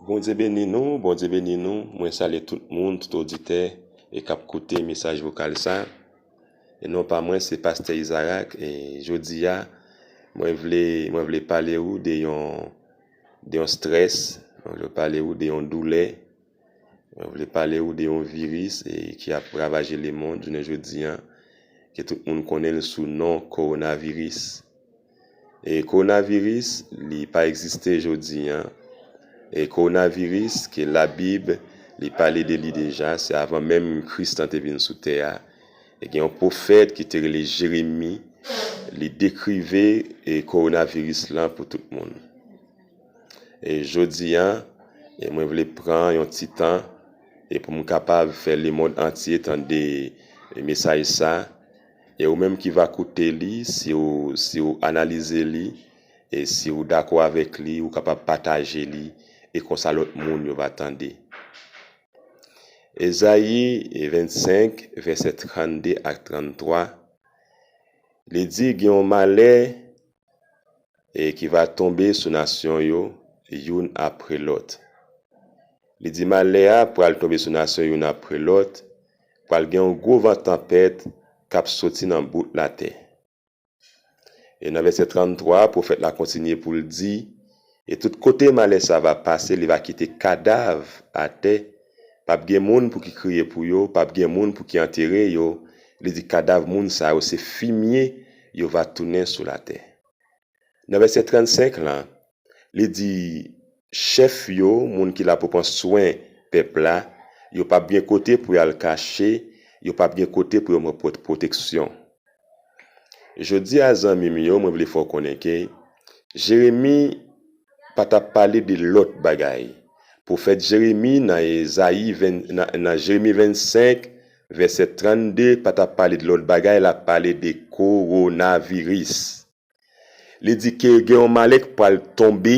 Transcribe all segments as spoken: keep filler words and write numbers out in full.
Bondye beni nou, Bondye beni nou. Mwen salye tout moun, tout oditè e k ap koute mesaj vokal sa. E non pa mwen, se Pastè Izarak. E jodi a, mwen vle, mwen vle pale ou de yon, de yon strès, mwen vle pale ou de yon doulè, mwen vle pale ou de yon viris e ki ap ravaje lemonn jounen jodi a, ke tout moun konnen l sou non kowonaviris. E kowonaviris, li pa egziste jodi a. E kowonaviris, ke Labib, li pale de li deja, se avan menm Kris lan te vin sou tè a. E gen yon pwofèt ki te rele Jeremi, li dekrive e kowonaviris lan pou tout moun. E jodi a, e mwen vle pran yon ti tan e pou m kapab fè lemonn antye tande mesaj sa. E ou menm ki va koute li, si w, si w analize li, e si w dakò avèk li, ou kapab pataje li, e konsa lòt moun yo va tande. Ezayi vennsenk, vèsè trannde ak tranntwa, li di gen yon malè e ki va tonbe sou nasyon yo, youn apre lòt. Li di malè a pral tonbe sou nasyon youn apre lòt, pral gen yon gwo van tanpèt k ap soti nan bout latè. E nan vèsè tranntwa, pwofèt la kontinye pou l di, e tout kote malè sa va pase, li va kite kadav atè. P ap gen moun pou ki kriye pou yo, p ap gen moun pou ki antere yo. Li di kadav moun sa yo se fimye yo va tounen sou latè. Nan vèsè trannsenk lan, li di chèf yo, moun ki la pou pran swen pèp la, yo p ap gen kote pou y al kache, yo p ap gen kote pou yo pran pwot-, pwoteksyon. Jodi a, zanmi m yo, mwen vle fè w konnen ke Jeremi pa t ap pale de lòt bagay. Pwofèt Jeremi nan Ezayi ven, nan, nan Jeremi vennsenk, vèsè trannde, pa t ap pale de lòt bagay, l ap pale de kowonaviris. Li di ke gen yon malè k pral tonbe,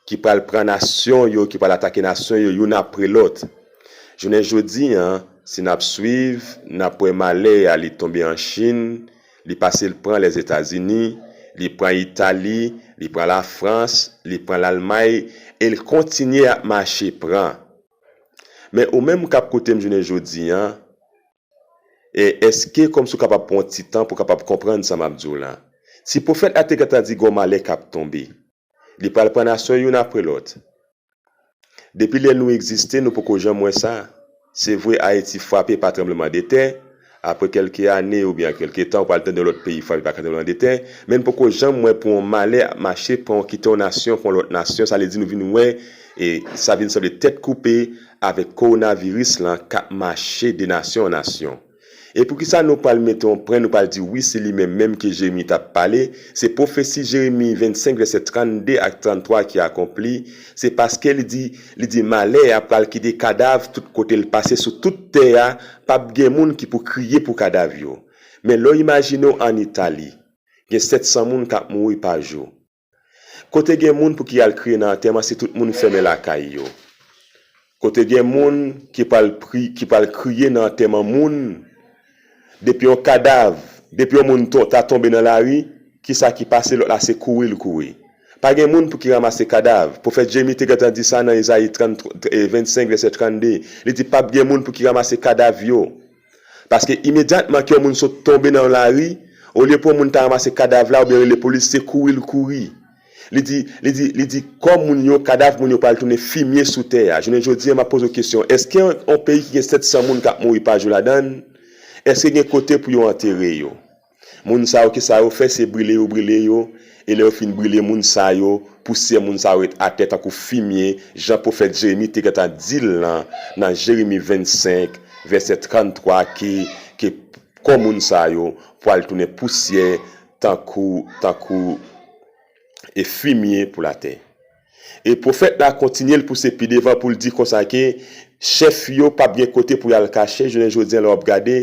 ki pral pran nasyon yo, ki pral atake nasyon yo youn apre lòt. Jounen jodi a, si n ap swiv, n ap wè malè a li tonbe an Chin, li pase l pran Lèzetazini, li pran Itali, li pran Lafrans, li pran Lalmay, e l kontinye ap mache pran. Men ou menm k ap koute m jounen jodi a, e èske kòmsi w kapab pran yon ti tan pou w kapab konprann sa m ap di w la? Si pwofèt la te gentan di gen yon malè k ap tonbe, li pral pran nasyon youn apre lòt. Depi lè nou egziste, nou poko janm wè sa. Se vre, Ayiti frape pa tranblemanndetè. Apre kèlke ane oubyen kèlke tan, ou pral tande yon lòt peyi frape pa tranblemanndetè. Men n poko janm wè pou yon malè ap mache, pran, kite yon nasyon, pran yon lòt nasyon. Sa vle di nou vin wè, e sa vin sanble tèt koupe avèk kowonaviris lan k ap mache de nasyon an nasyon. E poukisa nou pral mete yon pwen, nou pral di wi, se li menm menm ke Jeremi t ap pale? Se pwofesi Jeremi vennsenk, vèsè trannde ak tranntwa ki akonpli. Se paske li di, li di malè a pral kite kadav tout kote l pase sou tout tè a, p ap gen moun ki pou kriye pou kadav yo. Men lè w imajine w ann Itali, gen sèt san moun k ap mouri pa jou. Kote gen moun pou ki al kriye nan antèman si tout moun fèmen lakay yo? Kote gen moun ki pral pri, ki pral kriye nan antèman moun? Depi yon kadav, depi yon moun to, ta tonbe nan lari, kisa ki pase lòt la se kouri l kouri? Pa gen moun pou ki ranmase kadav. Pwofèt Jeremi te gentan di sa nan Ezayi trant, e, vennsenk, vèsè trannde. Li di p ap gen moun pou ki ranmase kadav yo. Paske imedyatman ke yon moun sot tonbe nan yon lari, olye pou yon moun ta ranmase kadav la oubyen rele polis, se kouri l kouri. Li di, li di, li di kò moun yo, kadav moun yo pral tounen fimye sou tè a. Jounen jodi a, m ap poze w kesyon, èske yon, yon peyi ki gen sèt san moun k ap mouri pa jou ladan l, èske gen kote pou yo antere yo? Moun sa yo, kisa yo fè? Se brile yo brile yo. E lè yo fin brile moun sa yo, pousyè moun sa yo ret atè tankou fimye, jan pwofèt Jeremi te gentan di l lan, nan Jeremi vennsenk, vèsè tranntwa, ke, ke kò moun sa yo pral tounen pousyè tankou, tankou e fimye pou latè. E pwofèt la kontinye, l pouse pi devan pou l di konsa ke chèf yo p ap gen kote pou y al kache. Jounen jodi a, lè w ap gade,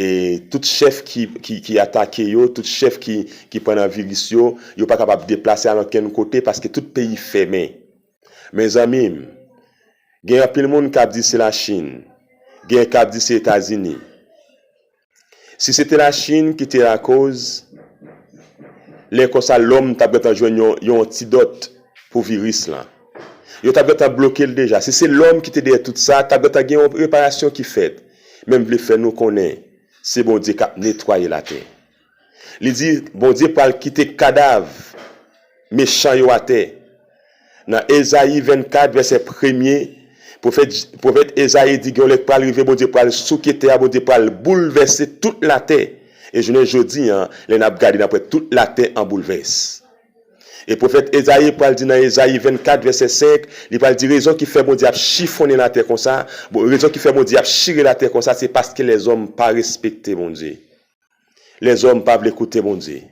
e tout chèf ki, ki, ki atake yo, tout chèf ki, ki pran nan viris yo, yo pa kapab deplase al okenn kote paske tout peyi fèmen. Mezanmi m, gen anpil moun k ap di se Lachin, gen k ap di se Etazini. Si se te Lachin ki te lakoz, lè konsa lòm t ap gentan jwenn yon, yon antidòt pou viris lan. Yo t ap gentan bloke l deja. Si se lòm ki te dèyè tout sa, t ap gentan gen yon reparasyon ki fèt. Men m vle fè nou konnen, se Bondye k ap netwaye latè. Li di, Bondye pral kite kadav mechan yo atè. Nan Ezayi vennkat, vèsè premye, pwofèt, pwofèt Ezayi di gen yon lè k pral rive, Bondye pral souke tè a, Bondye pral boulvèse tout latè. E jounen jodi a, lè n ap gade, n ap wè tout latè an boulvès. E pwofèt Ezayi pral di nan Ezayi vennkat, vèsè senk, li pral di rezon ki fè Bondye ap chifonnen latè konsa, bon, rezon ki fè Bondye ap chire latè konsa, se paske lèzòm pa respekte Bondye. Lèzòm pa vle koute Bondye.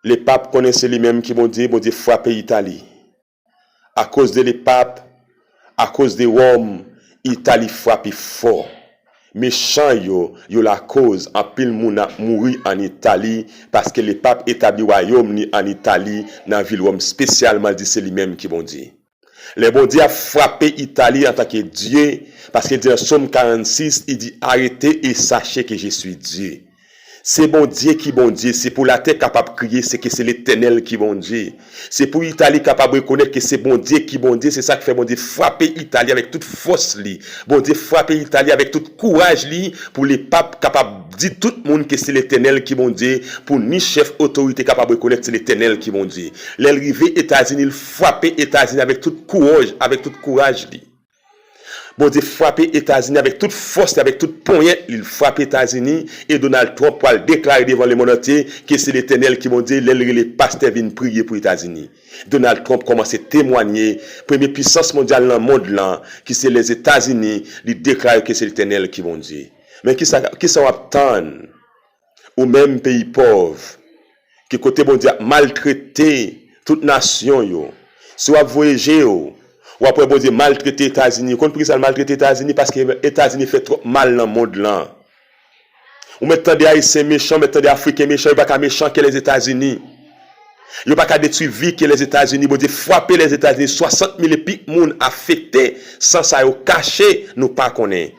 Lepap konnen se li menm ki Bondye, Bondye frape Itali. Akoz de lepap, akoz de Wòm, Itali frape fò. Mechan yo, yo lakoz anpil moun ap mouri ann Itali, paske lepap etabli wayòm li ann Itali, nan vil Wòm, espesyalman, li di se li menm ki Bondye. Lè Bondye ap frape Itali antanke Dye, paske li di nan Sòm karannsis, li di, arrêtez et sachez que je suis Dieu. Se Bondye ki Bondye, se pou latè kapab kriye, se ke se Letènèl ki Bondye. Se pou Itali kapab rekonèt ke se Bondye ki Bondye, se sa k fè Bondye frape Itali avèk tout fòs li. Bondye frape Itali avèk tout kouraj li, pou lepap kapab di tout moun ke se Letènèl ki Bondye, pou ni chèf otorite kapab rekonèt se Letènèl ki Bondye. Lè l rive Etazini, l frape Etazini avèk tout kouraj, avèk tout kouraj li. Bondye frape Etazini avèk tout fòs li, avèk tout ponyèt li, l frape Etazini, e Donald Trump pral deklare devan lemonn antye ke se Letènèl ki Bondye, lè l rele pastè vin priye pou Etazini. Donald Trump kòmanse temwanye, premye pisans mondyal nan mond lan, ki se Lèzetazini, li deklare ke se Letènèl ki Bondye. Men kisa, kisa w ap tann? Ou menm peyi pòv, ki kote Bondye ap maltrete tout nasyon yo. Si w ap voye je w, w ap wè Bondye maltrete Etazini. Ou konn poukisa l maltrete Etazini? Paske Etazini fè twòp mal nan mond lan. Ou mèt tande Ayisyen mechan, ou mèt tande Afriken mechan, yo pa ka mechan ke Lèzetazini. Yo pa ka detwi vi ke Lèzetazini. Bondye frape Lèzetazini, swasant mil epi moun afekte, san sa yo kache, nou pa konnen.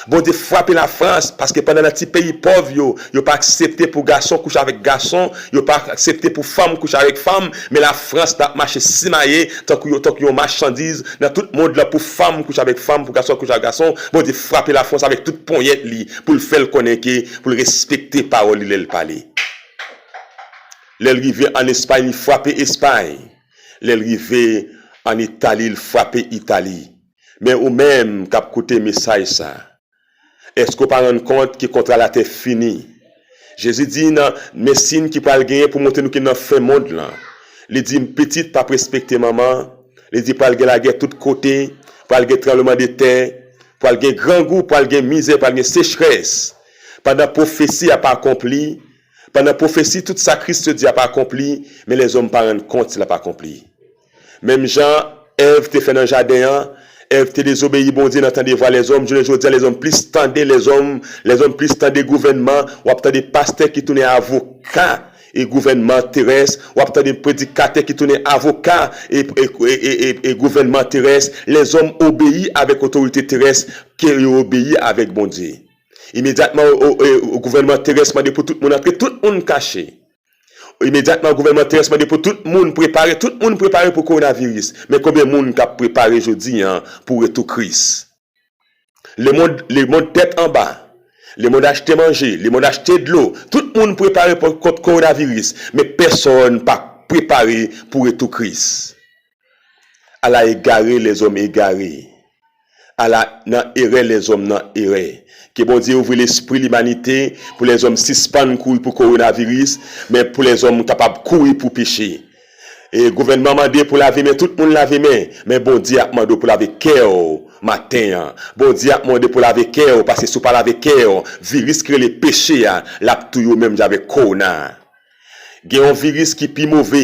Bondye frape Lafrans, paske pandan nan ti peyi pòv yo, yo pa aksepte pou gason kouche avèk gason, yo pa aksepte pou fanm kouche avèk fanm, men Lafrans t ap mache simaye tankou yo, tankou yon machandiz nan tout mond lan pou fanm kouche avèk fanm, pou gason kouche avèk gason. Bondye frape Lafrans avèk tout ponyèt li pou l fè l konnen ke pou l respekte pawòl li lè l pale. Lè l rive ann Espay, li frape Espay. Lè l rive ann Itali, l frape Itali. Men ou menm k ap koute mesaj sa, èske w pa rann kont ke kontra latè fini? Jezi di nan men siy ki pral genyen pou montre nou ke nan fen mond lan. Li di, pitit p ap respekte manman. Li di pral gen lagè tout kote, pral gen tranblemanntè, pral gen grangou, pral gen mizè, pral gen sechrès. Pandan pwofesi ap akonpli, pandan pwofesi tout sa Kris te di ap akonpli, men lèzòm pa rann kont si l ap akonpli. Menm jan Èv te fè nan jaden an, Èv te dezobeyi Bondye nan tande vwa lèzòm. Jounen jodi a, lèzòm plis tande lèzòm, lèzòm plis tande gouvènman. W ap tande pastè ki tounen avoka e gouvènman terès. W ap tande predikatè ki tounen avoka e, e, e, e, e, e gouvènman terès. Lèzòm obeyi avèk otorite terès ke yo obeyi avèk Bondye. Imedyatman, o, o, e, gouvènman terès mande pou tout moun antre, tout moun kache. Imedyatman, gouvènman terès mande pou tout moun prepare, tout moun prepare pou kowonaviris. Men konbyen moun k ap prepare jodi a pou retou Kris? Lemonn, lemonn tèt anba. Lemonn achte manje, lemonn achte dlo. Tout moun prepare pou, kont kowonaviris, men pèsonn pa prepare pou retou Kris. Ala egare lèzòm egare! Ala nan erè lèzòm nan erè! Ke Bondye ouvri lespri limanite pou lèzòm sispann kouri pou kowonaviris, men pou lèzòm kapab kouri pou peche. E gouvènman mande pou lave men, tout moun lave men, men Bondye ap mande w pou lave kè w maten an. Bondye ap mande pou lave kè w, paske si w pa lave kè w, viris ki rele peche a, l ap touye w menm jan avèk kowona a. Gen yon viris ki pi move,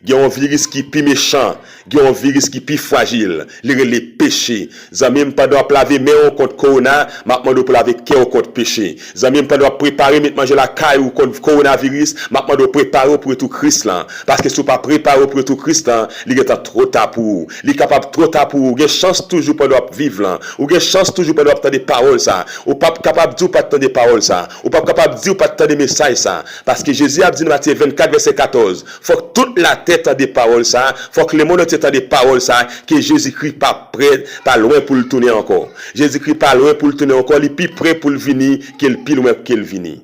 gen yon viris ki pi mechan, gen yon viris ki pi frajil, li rele peche. Zanmi m, pandan w ap lave men w kont kowona, m ap mande w pou lave kè w kont peche. Zanmi m, pandan w ap prepare met manje lakay ou kont kowonaviris, m ap mande w prepare w pou retou Kris lan. Paske si w pa prepare w pou retou Kris lan, li gentan twò ta pou ou. Li kapab twò ta pou ou. Ou gen chans toujou pandan w ap viv lan. Ou gen chans toujou pandan w ap tande pawòl sa. Ou p ap kapab di w pa t tande pawòl sa. Ou p ap kapab di w pa t tande mesaj sa. Paske Jezi ap di nan Matye vennkat vèsè katòz, fòk tout latè tande pawòl sa. Fòk lemonn antye tande pawòl sa, ke Jezikri pa prè, pa lwen pou l tounen ankò. Jezikri pa lwen pou l tounen ankò, li pi pre pou l vini ke l pi lwen ke l vini.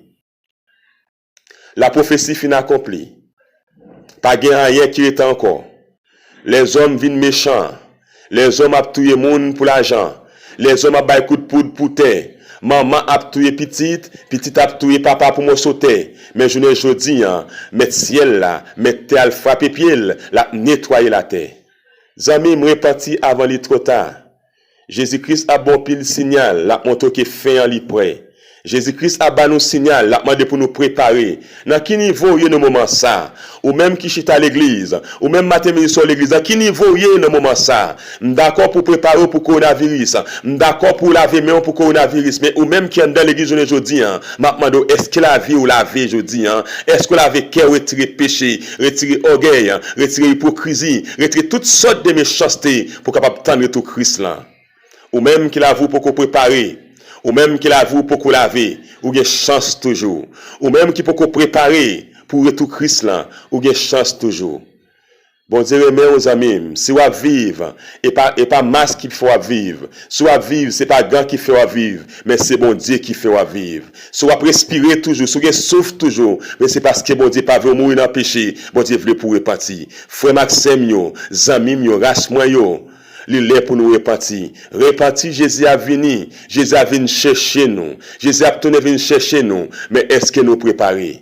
Lapwofesi fin akonpli. Pa gen anyen ki rete ankò. Lèzòm vin mechan. Lèzòm ap touye moun pou lajan. Lèzòm ap bay kout poud pou tè. Manman ap touye pitit, pitit ap touye papa pou moso tè. Men jounen jodi an, Mèt syèl la, Mèt tè a, l frape pye l, l ap netwaye latè. Zanmi m, repanti avan li twò ta. Jezi Kris ap ba w pil sinyal, l ap montre w ke fen an li prè. Jezi Kris ap ba nou sinyal, l ap mande pou nou prepare. Nan ki nivo w ye nan moman sa? Ou menm ki chita legliz, ou menm maten, midi, swa w legliz, nan ki nivo w ye nan moman sa? M dakò pou w prepare w pou kowonaviris, m dakò pou w lave men w pou kowonaviris, men ou menm ki anndan legliz jounen jodi an, m ap mande w, èske lavi w lave jodi an? Èske w lave kè w, retire peche, retire ògèy, retire ipokrizi, retire tout sòt de mechanste pou w kapab tann retou Kris lan? Ou menm ki lavi w poko prepare, ou menm ki lavi w poko lave, ou gen chans toujou. Ou menm ki poko prepare pou retou Kris lan, ou gen chans toujou. Bondye renmen w, zanmi m. Si w ap viv, e pa, e pa mas ki fè w ap viv. Si w ap viv, se pa gan ki fè w ap viv, men se Bondye ki fè w ap viv. Si w ap respire toujou, si w gen souf toujou, men se paske Bondye pa vle w mouri nan peche. Bondye vle pou w repanti. Frè m ak sè m yo, zanmi m yo, ras mwen yo, li lè pou nou repanti. Repanti, Jezi ap vini. Jezi ap vin chèche nou. Jezi ap tounen vin chèche nou. Men èske nou prepare?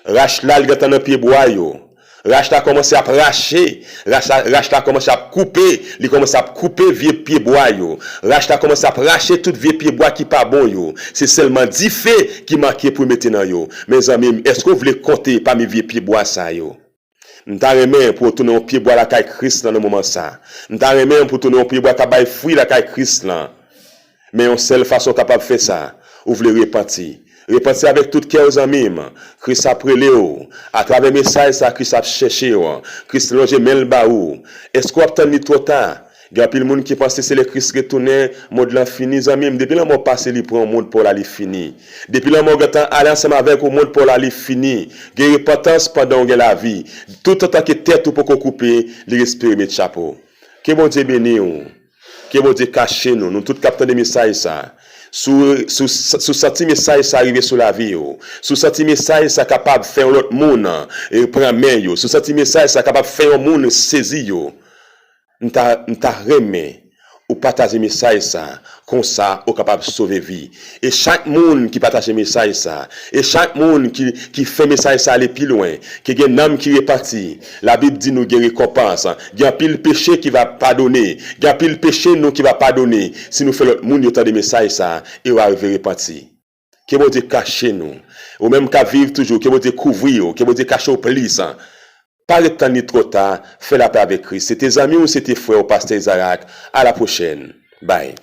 Rach la, li gentan nan pye bwa yo. Rach la kòmanse ap rache. Rach la, rach la kòmanse ap koupe. Li kòmanse ap koupe vye pye bwa yo. Rach la kòmanse ap rache tout vye pye bwa ki pa bon yo. Se sèlman dife ki manke pou mete nan yo. Mezanmi m, èske w vle konte pami vye pye bwa sa yo? M ta renmen pou w tounen yon pye bwa lakay Kris lan nan moman sa. M ta renmen pou w tounen yon pye bwa k ap bay fwi lakay Kris lan. Men yon sèl fason w kapab fè sa, ou vle repanti. Repanti avèk tout kè w, zanmi m. Kris ap rele w. Atravè mesaj sa, Kris ap chèche w. Kris lonje men l ba ou. Èske w ap tann li twò ta? Gen anpil moun ki panse se lè Kris retounen, mond lan fini, zanmi m. Depi lanmò pase, li pran yon mond pa w la, li fini. Depi lanmò gentan ale ansanm avèk ou, mond pa w la, li fini. Gen repantans pandan w gen lavi. Toutotan ke tèt ou poko koupe, li espere met chapo. Ke Bondye beni w. Ke Bondye kache nou. Nou tout k ap tande mesaj sa. Si w, si w, si w santi mesaj sa rive sou lavi w, si w santi mesaj sa kapab fè yon lòt moun, e, pran men yo, si w santi mesaj sa kapab fè yon moun sezi yo, m ta, m ta renmen ou pataje mesaj sa, konsa ou kapab sove vi. E chak moun ki pataje mesaj sa, e chak moun ki, ki fè mesaj sa ale pi lwen, ke gen nanm ki repanti, Labib di nou gen rekonpans, gen anpil peche ki va padone, gen anpil peche nou ki va padone si nou fè lòt moun yo tande mesaj sa e yo arive repanti. Ke Bondye kache nou. Ou menm k ap viv toujou, ke Bondye kouvri w, ke Bondye kache w plis. Pa ret tann li twò ta, fè lapè avèk Kris. Se te zanmi w, se te frè w, Pastè Izarak. A la pwochèn. Bye.